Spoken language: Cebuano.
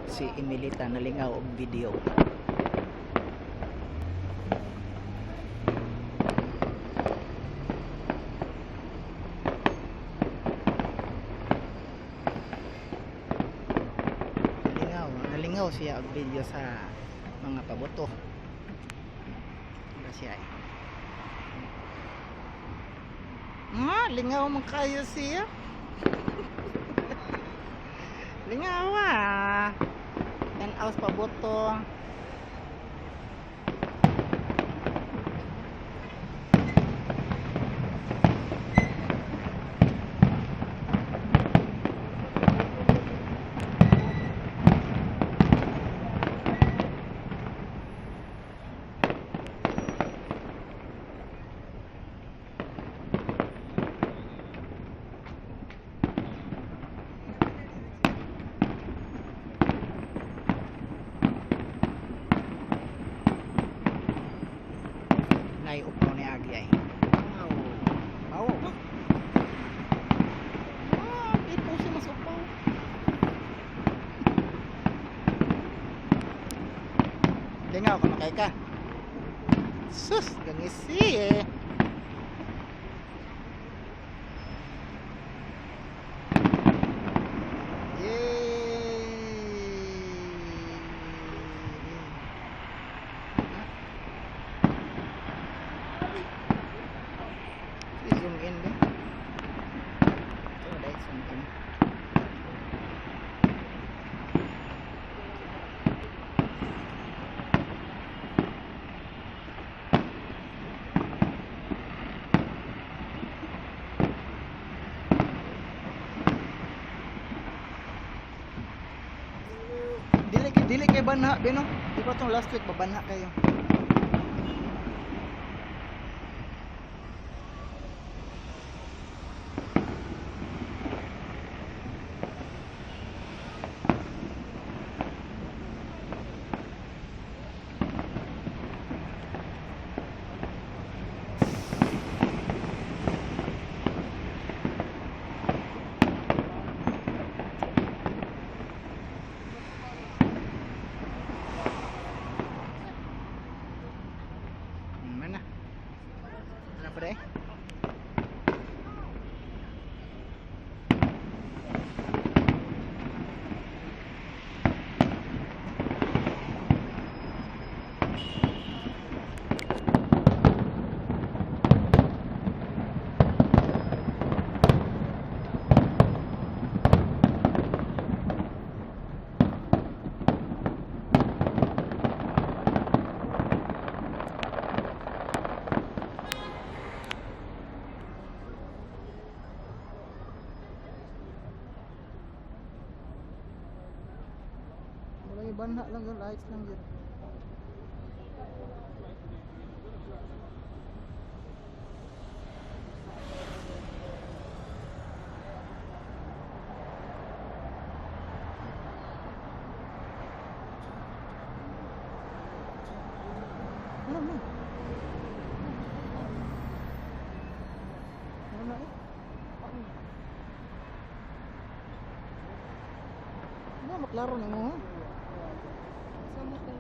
Si Emilita nalingaw og video. Nalingaw, nalingaw siya og video sa mga paboto. Wala siya eh. Ah, lingaw man kayo siya. Lingaw ah. Tan-aw sa paboto. Nay upo ni Agi ay. Wow. Wow. Ah, di po siya mas upaw. Lingaw ka na kay ka. Sus, gangisi eh. Yay! Zoom in din. Ito, dahil zoom in. Dili kay banha, bino. Di ba tong last week babanha kayo? Mana? Ano pa eh? Wala yung banha lang yun, lights lang yun. Ano mo? Ano na eh? Ano, maklaro na mo ha? Sama ko.